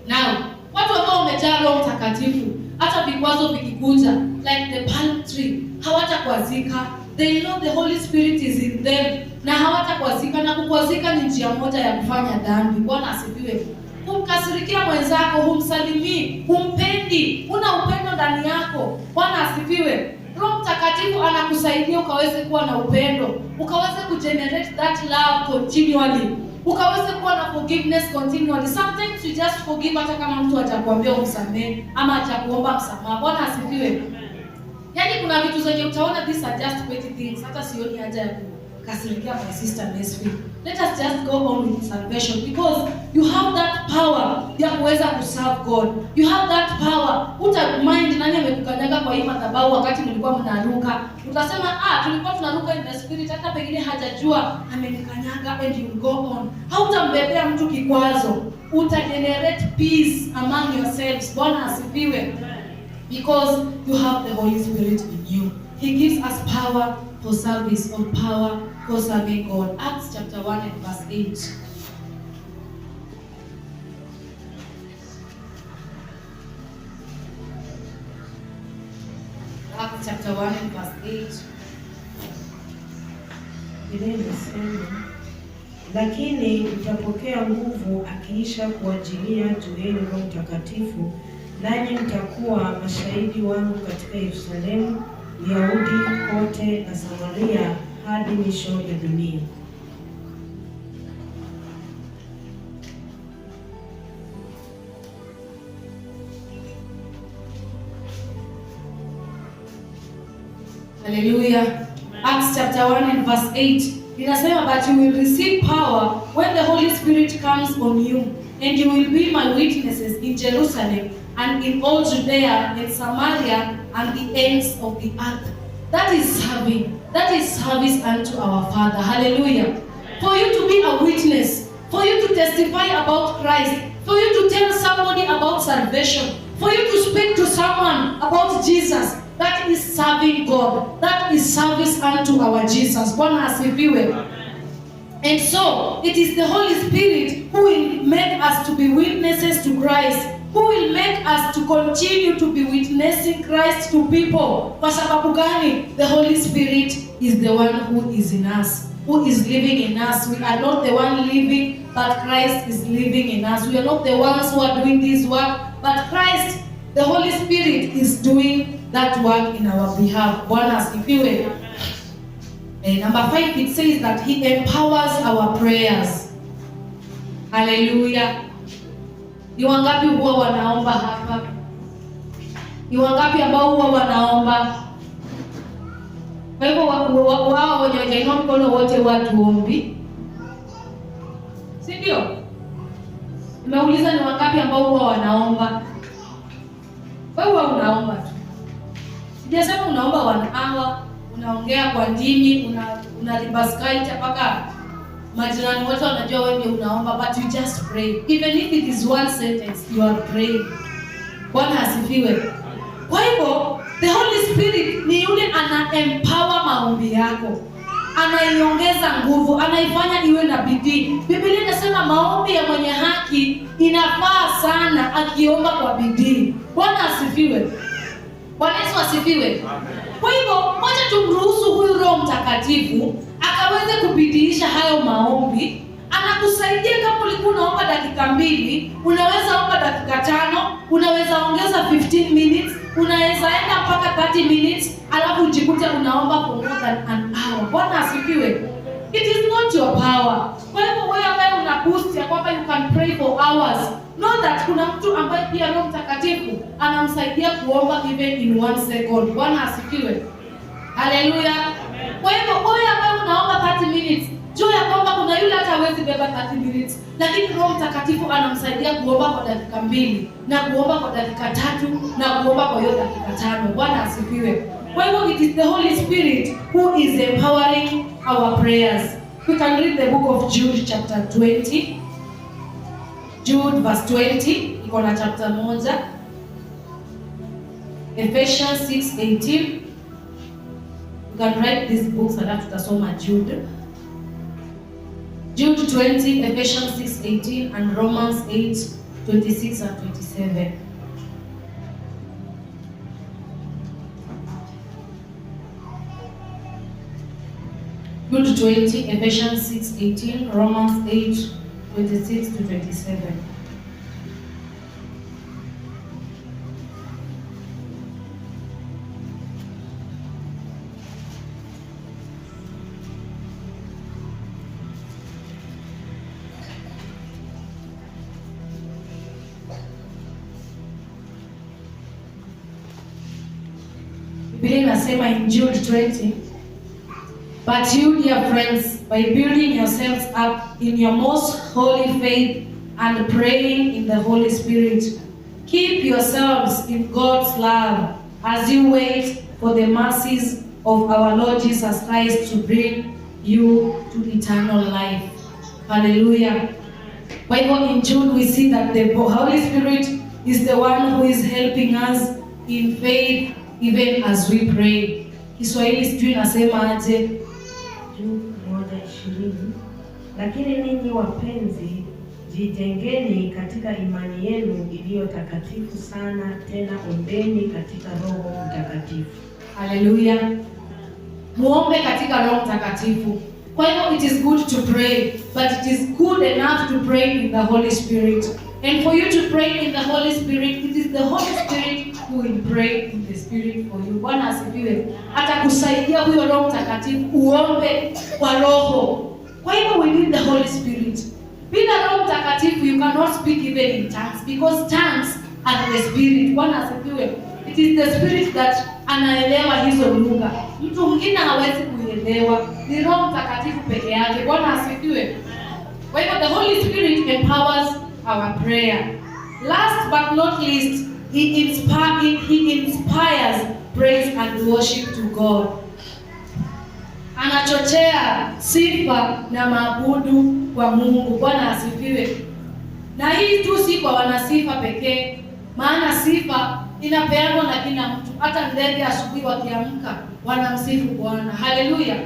Now, watu ambao wamejaa Roho Mtakatifu, hata vikwazo vikikuja, like the palm tree, hawatakwazika. They know the Holy Spirit is in them, na hawatakwazika. Na kukwazika ni njia moja ya kufanya dhambi. Bwana asifiwe. Kumkasirikia mwenzako, humsalimii, humpendi, huna upendo ndani yako. Bwana asifiwe. Roho Mtakatifu anakusaidia ukaweze kuwa na upendo, ukaweze kugenerate that love continually, ukaweze kuwa na forgiveness continually. Sometimes you just forgive hata kama mtu hajakuambia umsamehe ama hajakuomba msamaha. Bwana asifiwe. Yaani kuna vitu zenye utaona these are just petty things, hata sioni haja ya kukasirikia my sister Mesfi. Let us just go on with salvation because you have that power ya kuweza kuserve God. You have that power. Uta mind nani amekukanyaga kwa hii madhabahu wakati mlikuwa mnaruka. Utasema tulikuwa tunaruka in the spirit, hata pengine hajajua amenikanyaga, and you go on. Hautambebea mtu kikwazo. Uta generate peace among yourselves. Bwana asifiwe. Because you have the Holy Spirit in you. He gives us power for service or power for serving God. Acts chapter 1 and verse 8. Acts chapter chapter 1 and verse 8. Biblia inasema, lakini mtapokea nguvu akiisha kuajilia juu yenu Roho Mtakatifu, nanyi mtakuwa mashahidi wangu katika Yerusalemu, Uyahudi kote na Samaria, hadi misho ya dunia. Hallelujah. Acts chapter 1 and verse 8. Inasema, but you will receive power when the Holy Spirit comes on you, and you will be my witnesses in Jerusalem and in all Judea and Samaria and the ends of the earth. That is serving. That is service unto our Father. Hallelujah. For you to be a witness, for you to testify about Christ, for you to tell somebody about salvation, for you to speak to someone about Jesus, that is serving God. That is service unto our Jesus. Bwana asifiwe. And so, it is the Holy Spirit who will make us to be witnesses to Christ, who will make us to continue to be witnessing Christ to people. Kwa sababu gani? The Holy Spirit is the one who is in us, who is living in us. We are not the one living, but Christ is living in us. We are not the ones who are doing this work, but Christ, the Holy Spirit, is doing that work in our behalf. Bwana asifiwe. Number 5, it says that he empowers our prayers. Hallelujah. Ni wangapi huwa wanaomba hapa? Ni wangapi ambao huwa wanaomba? Kwa hivyo wao wenye hawajainua mkono wote watuombi, si ndio? Nimeuliza ni wangapi ambao huwa wanaomba. Wewe huwa unaomba tu. Sijasema unaomba 1 hour, unaongea kwa ndimi, una ribaskaita mpaka majirani wote wanajua wewe ndio unaomba, but you just pray. Even if it is one sentence, you are praying. Bwana asifiwe. Kwa hivyo the Holy Spirit ni yule ana empower maombi yako, anaiongeza nguvu, anaifanya iwe na bidii. Biblia inasema maombi ya mwenye haki inafaa sana akiomba kwa bidii. Bwana asifiwe. Bwana Yesu asifiwe. Kwa hivyo wacha tumruhusu huyu Roho Mtakatifu akaweze kubidiisha hayo maombi. Anakusaidia. Kama ulikuwa unaomba dakika 2, unaweza omba dakika 5, unaweza ongeza 15 minutes, unaweza enda mpaka 30 minutes, alafu ujikute unaomba for more than an hour. Bwana asifiwe. It is not your power. Kwa hivyo wewe ambaye una boost ya kwamba you can pray for hours, know that kuna mtu ambaye pia Roho Mtakatifu anamsaidia kuomba even in 1 second. Bwana asifiwe. Haleluya. Kwa hivyo wewe ambaye unaomba 30 minutes, jua ya kwamba kuna yule hata hawezi beba 30 minutes, lakini Roho Mtakatifu anamsaidia kuomba kwa dakika 2 na kuomba kwa dakika 3 na kuomba kwa hiyo dakika 5. Bwana asifiwe. Kwa hivyo it is the Holy Spirit who is empowering our prayers. We can read the book of Jude chapter 20. Jude verse 20, iko na chapter 1. Ephesians 6:18. You can write these books alafu tutasoma Jude. Jude 20, Ephesians 6:18 and Romans 8:26 and 27. Jude 20, Ephesians 6:18, Romans 8:26 to 27. Biblia inasema in Jude 20, but you, dear friends, by building yourselves up in your most holy faith and praying in the Holy Spirit, keep yourselves in God's love as you wait for the mercies of our Lord Jesus Christ to bring you to eternal life. Hallelujah. Kwa hivyo in Jude we see that the Holy Spirit is the one who is helping us in faith even as we pray. Kiswahili sijui nasema aje. Jude 1:20. Lakini ninyi wapenzi, jijengeni katika imani yenu iliyo takatifu sana, tena ombeni katika Roho Mtakatifu. Haleluya. Muombe katika Roho Mtakatifu. Kwa hivyo it is good to pray, but it is good enough to pray in the Holy Spirit. And for you to pray in the Holy Spirit, it is the Holy Spirit who will pray in the Spirit for you. Bwana asifiwe. Atakusaidia huyo Roho Mtakatifu uombe kwa Roho. Kwa hivyo we need the Holy Spirit. Bila Roho Mtakatifu you cannot speak even in tongues, because tongues are the Spirit. Bwana asifiwe. It is the Spirit that anaelewa hizo lugha. Mtu mwingine hawezi kuielewa. Ni Roho Mtakatifu peke yake. Bwana asifiwe. Kwa hivyo the Holy Spirit empowers our prayer. Last but not least, he inspires praise and worship to God. Anachochea sifa na maabudu kwa Mungu. Bwana asifiwe. Na hii tu si kwa wanasifa pekee, maana sifa inapeanwa na kila mtu. Hata ndege asubuhi wakiamka wanamsifu Bwana. Haleluya.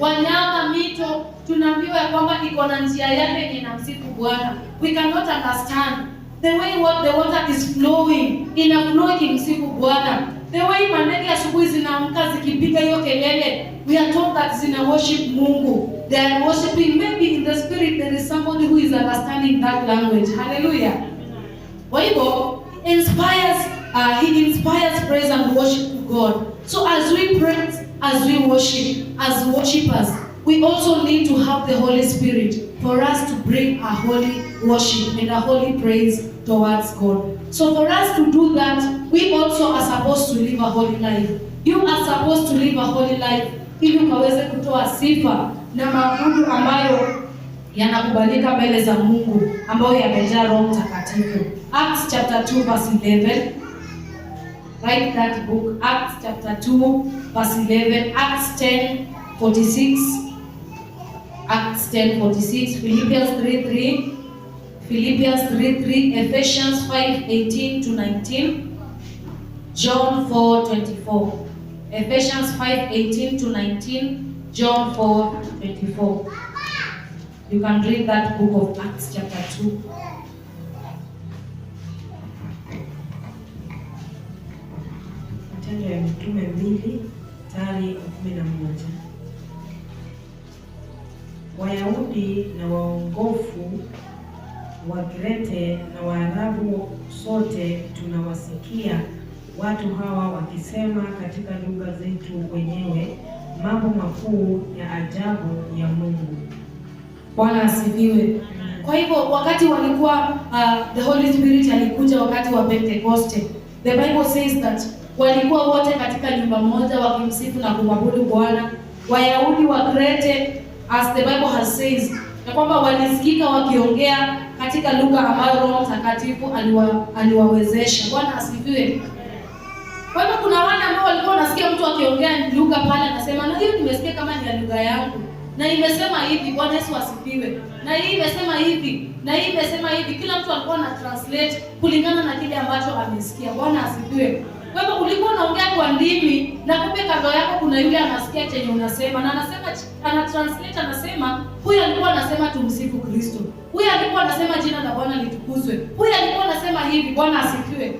Wanyama, mito, tunaambiwa ya kwamba iko na njia yake yenye inamsifu Bwana. We cannot understand the way what the water is flowing, ina flow ikimsifu Bwana. The way mandege asubuhi zinaamka zikipiga hiyo kelele, we are told that zina worship Mungu. They are worshiping, maybe in the spirit there is somebody who is understanding that language. Hallelujah. Kwa hivyo he inspires praise and worship to God. So as we praise, as we worship, as worshipers, we also need to have the Holy Spirit for us to bring a holy worship and a holy praise towards God. So for us to do that, we also are supposed to live a holy life. You are supposed to live a holy life ili ukaweze kutoa sifa na maabudu ambayo yanakubalika mbele za Mungu, ambayo yamejaa Roho Mtakatifu. Acts chapter 2 verse 11. Write that book. Acts chapter 2 verse 11. Acts 10:46. Acts 10:46. Philippians 3:3. Philippians 3:3. Ephesians 5:18 to 19. John 4:24. Ephesians 5:18 to 19. John 4:24. You can read that book of Acts chapter 2. Matendo ya Mitume 2:11. Wayahudi na waongofu wa Krete na Waarabu sote tunawasikia watu hawa wakisema katika lugha zetu wenyewe mambo makuu ya ajabu ya Mungu. Bwana asifiwe. Kwa hivyo wakati walikuwa the Holy Spirit alikuja wakati wa Pentecoste. The Bible says that walikuwa wote katika nyumba moja wakimsifu na kumwabudu Bwana. Wayahudi wa Krete, as the Bible has says, na kwamba walisikika wakiongea katika lugha ambayo Roho Mtakatifu aliwawezesha. Bwana asifiwe. Kwa hivyo kuna wale ambao walikuwa wanasikia mtu akiongea lugha pale anasema, na hiyo nimesikia kama ni ya lugha yangu. Na imesema hivi, Bwana Yesu asifiwe. Na hii imesema hivi, na hii imesema hivi. Kila mtu alikuwa ana translate kulingana na kile ambacho amesikia. Bwana asifiwe. Kwa hivyo ulikuwa unaongea kwa ndimi na kumbe kando yako kuna yule anasikia chenye unasema na anasema, ana translate, anasema huyu alikuwa anasema tumsifu Kristo. Huyu alikuwa anasema jina la Bwana litukuzwe. Huyu alikuwa anasema hivi, Bwana asifiwe.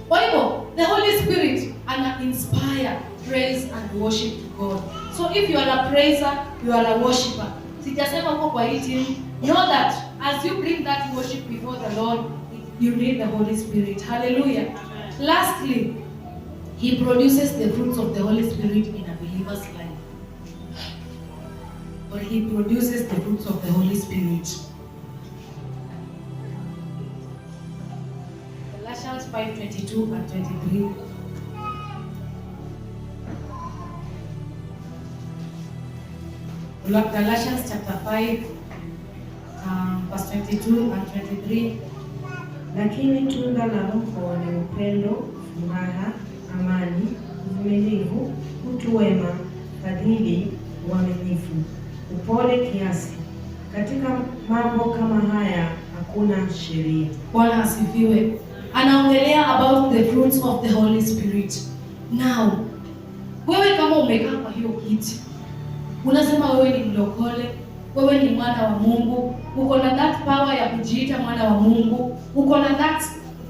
Kwa hivyo the Holy Spirit ana inspire praise and worship to God. So if you are a praiser, you are a worshipper. Sijasema huko kwa hii team. Know that as you bring that worship before the Lord, you need the Holy Spirit. Hallelujah. Lastly, he produces the fruits of the Holy Spirit in a believer's life. Or he produces the fruits of the Holy Spirit. Galatians 5:22 and 23. Galatians chapter 5, verse 22 and 23. Lakini tunda la Roho ni upendo, furaha, amani, uvumilivu, utu wema, fadhili, uaminifu, upole kiasi. Katika mambo kama haya hakuna sheria. Bwana asifiwe. Anaongelea about the fruits of the Holy Spirit. Now, wewe kama umekaa kwa hiyo kiti, unasema wewe ni mlokole, wewe ni mwana wa Mungu, uko na that power ya kujiita mwana wa Mungu, uko na that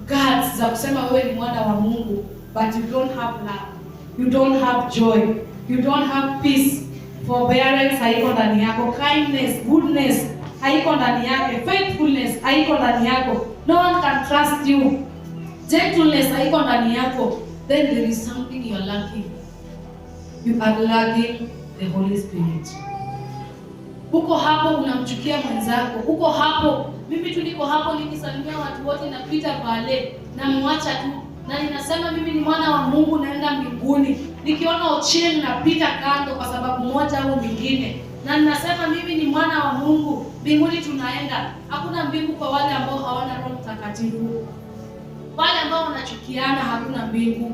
guts za kusema wewe ni mwana wa Mungu, but you don't have love. You don't have joy, you don't have peace, forbearance haiko ndani yako, kindness, goodness haiko ndani yake, faithfulness haiko ndani yako, no one can trust you, gentleness haiko ndani yako, then there is something you are lacking. You are lacking the Holy Spirit. Uko hapo unamchukia mwenzako, uko hapo, mimi tu niko hapo nikisalimia watu wote, napita pale namwacha tu, na ninasema mimi ni mwana wa Mungu, naenda mbinguni. Nikiona Ochieng napita kando kwa sababu moja au nyingine, na ninasema mimi ni mwana wa Mungu, mbinguni tunaenda. Hakuna mbingu kwa wale ambao hawana Roho Mtakatifu. Wale ambao wanachukiana, hakuna mbingu.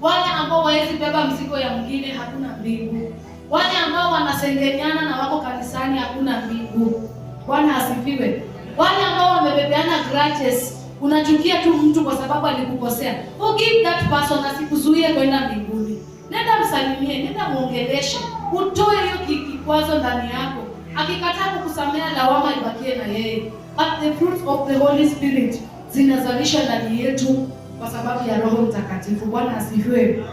Wale ambao hawawezi beba mzigo ya mwingine, hakuna mbingu. Wale ambao wanasengenyana na wako kanisani, hakuna mbingu. Bwana asifiwe. Wale ambao wamebebeana grudges, unachukia tu mtu kwa sababu alikukosea, forgive that person, asikuzuie kwenda mbinguni. Nenda msalimie, nenda muongeleshe, utoe hiyo kikwazo ndani yako. Akikataa kukusamea, lawama ibakie na yeye. But the fruits of the Holy Spirit zinazalisha ndani yetu kwa sababu ya Roho Mtakatifu. Bwana asifiwe.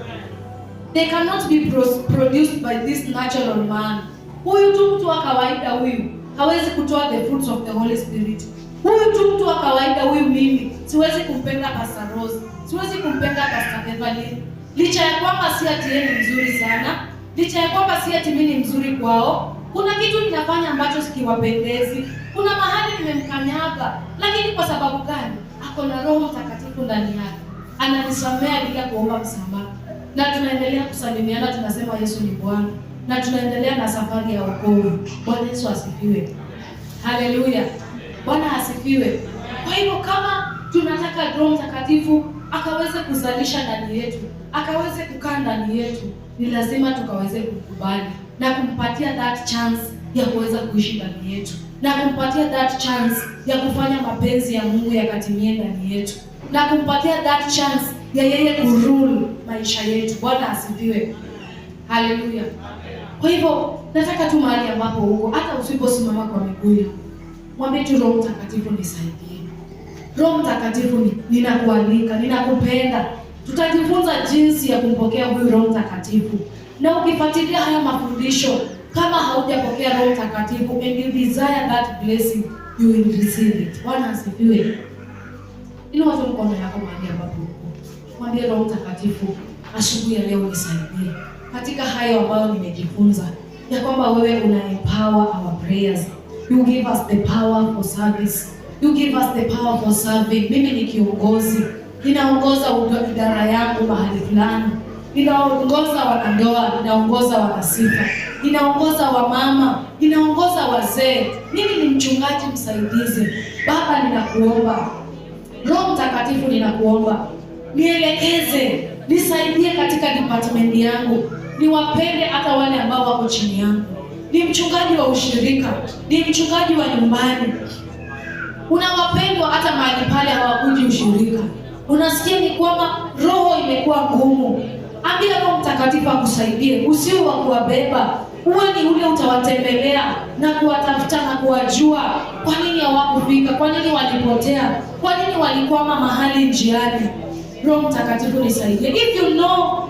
They cannot be produced by this natural man. Huyu tu mtu wa kawaida huyu hawezi kutoa the fruits of the Holy Spirit. Huyu tu mtu wa kawaida huyu, mimi siwezi kumpenda Pastor Rose, siwezi kumpenda Pastor Beverly, licha ya kwamba si ati yeye ni mzuri sana, licha ya kwamba si ati mimi ni mzuri kwao. Kuna kitu ninafanya ambacho sikiwapendezi, kuna mahali nimemkanyaga, lakini kwa sababu gani? Ako na Roho Mtakatifu ndani yake, ananisamea bila kuomba msamaha, na tunaendelea kusalimiana, tunasema Yesu ni Bwana, na tunaendelea na safari ya wokovu. Bwana Yesu asifiwe, haleluya! Bwana asifiwe. Kwa hivyo kama tunataka Roho Mtakatifu akaweze kuzalisha ndani yetu, akaweze kukaa ndani yetu, ni lazima tukaweze kukubali na kumpatia that chance ya kuweza kuishi ndani yetu na kumpatia that chance ya kufanya mapenzi ya Mungu yakatimie ndani yetu na kumpatia that chance ya yeye kurule maisha yetu. Bwana asifiwe, haleluya. Kwa hivyo nataka tu mahali ambapo uko, hata usiposimama kwa miguu yako, mwambie tu Roho Mtakatifu, nisaidie. Roho Mtakatifu, ninakualika, ninakupenda. Tutajifunza jinsi ya kumpokea huyu Roho Mtakatifu, na ukifuatilia haya mafundisho, kama haujapokea Roho Mtakatifu and you desire that blessing, you will receive it. Bwana asifiwe. Inua tu mkono yako mahali ambapo uko, mwambie Roho Mtakatifu, asubuhi ya leo nisaidie katika hayo ambayo nimejifunza, ya kwamba wewe una empower our prayers. You give us the power for service. You give us the power for serving. Mimi ni kiongozi, ninaongoza idara yangu mahali fulani, ninaongoza wanandoa, ninaongoza wanasifa, ninaongoza wamama, ninaongoza wazee. Mimi ni mchungaji msaidizi. Baba, ninakuomba Roho Mtakatifu, ninakuomba nielekeze, nisaidie katika department yangu, niwapende hata wale ambao wako chini yangu. Ni mchungaji wa ushirika, ni mchungaji wa nyumbani. Unawapendwa hata mahali pale hawakuji ushirika, unasikia ni kwamba roho imekuwa ngumu. Ambia Roho Mtakatifu akusaidie, usiwe wa kuwabeba, uwe ni ule utawatembelea na kuwatafuta na kuwajua, kwa nini hawakufika, kwa nini walipotea, kwa nini walikwama mahali njiani. Roho Mtakatifu nisaidie. If you know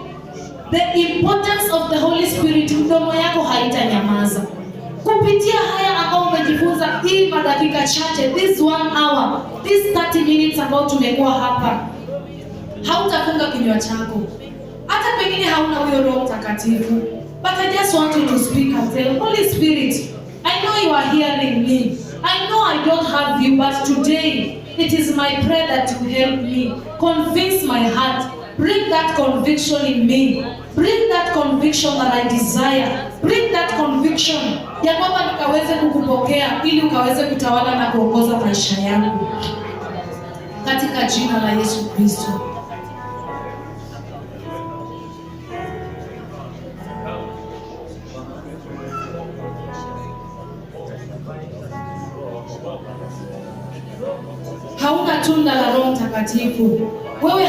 the importance of the Holy Spirit, mdomo yako haitanyamaza. Kupitia haya ambao umejifunza hii madakika chache, this one hour, this 30 minutes ambao tumekuwa hapa, hautafunga kinywa chako, hata pengine hauna huyo Roho Mtakatifu, but I just want you to speak and tell Holy Spirit, I know you are hearing me. I know I don't have you, but today it is my prayer that you help me. Convince my heart. Bring that conviction in me. Bring that conviction that I desire. Bring that conviction ya kwamba nikaweze kukupokea ili ukaweze kutawala na kuongoza maisha yangu katika jina la Yesu Kristo. Hauna tunda la Roho Mtakatifu, wewe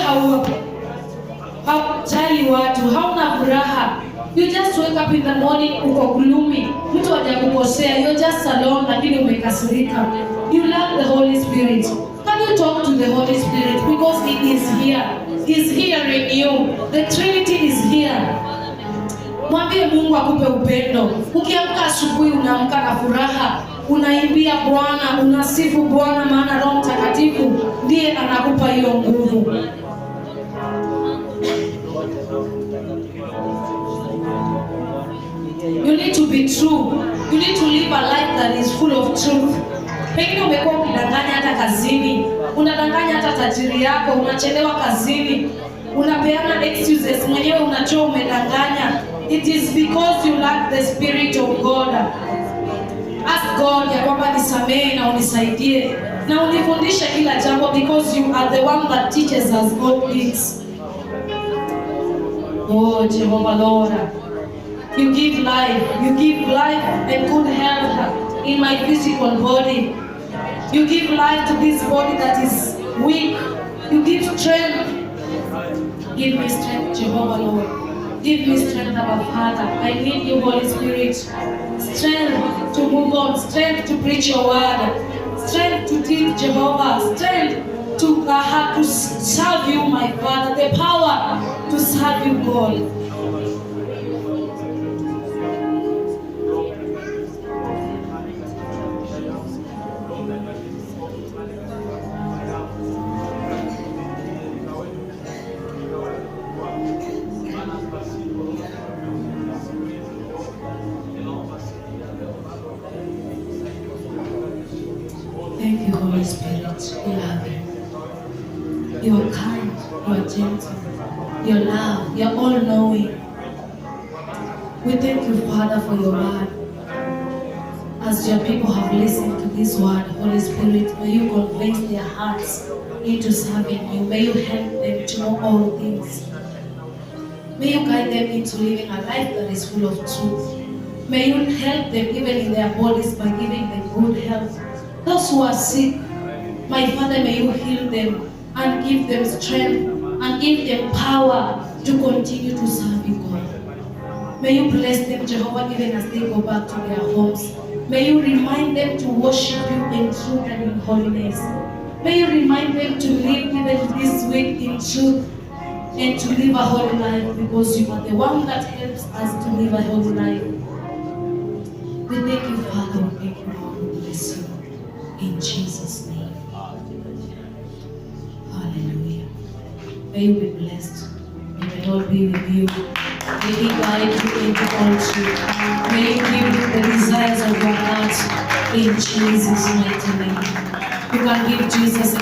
haujali watu, hauna furaha. You just wake up in the morning uko gloomy, mtu hajakukosea, you're just alone, lakini umekasirika. You lack the Holy Spirit. Can you talk to the Holy Spirit, because he is here. He's hearing you. The Trinity is here. Mungu akupe upendo. Ukiamka asubuhi, unaamka na furaha, unaimbia Bwana, unasifu Bwana, maana Roho Mtakatifu ndiye anakupa hiyo nguvu. You need to be true. You need to live a life that is full of truth. Pengine umekuwa ukidanganya hata kazini, unadanganya hata tajiri yako, unachelewa kazini, unapeana excuses, mwenyewe unajua umedanganya. It is because you lack the spirit of God. Ask God ya kwamba nisamehe na unisaidie na unifundishe kila jambo, because you are the one that teaches us all things. Oh, Jehovah Lord. You give life. You give life and good health in my physical body. You give life to this body that is weak. You give strength. Give me strength, Jehovah Lord. Give me strength, our Father. I need you, Holy Spirit. Strength to move on, strength to preach your word, strength to teach, Jehovah, strength to serve you, my Father, the power to serve you, God. Thank you, Holy Spirit. We love you. You are kind, you are gentle, you are love, you are all knowing. We thank you, Father, for your word. As your people have listened to this word, Holy Spirit, may you convince their hearts into serving you. May you help them to know all things. May you guide them into living a life that is full of truth. May you help them even in their bodies by giving them good health. Those who are sick, my Father, may you heal them and give them strength and give them power to continue to serve you, God. May you bless them, Jehovah, even as they go back to their homes. May you remind them to worship you in truth and in holiness. May you remind them to live even this week in truth and to live a holy life, because you are the one that helps us to live a holy life. We thank you, Father. We thank you, Lord. We bless you. In Jesus' name. Hallelujah. May you be blessed. May the Lord be with you. May He guide you into all truth. May He give you the desires of your heart in Jesus' mighty name. You can give Jesus a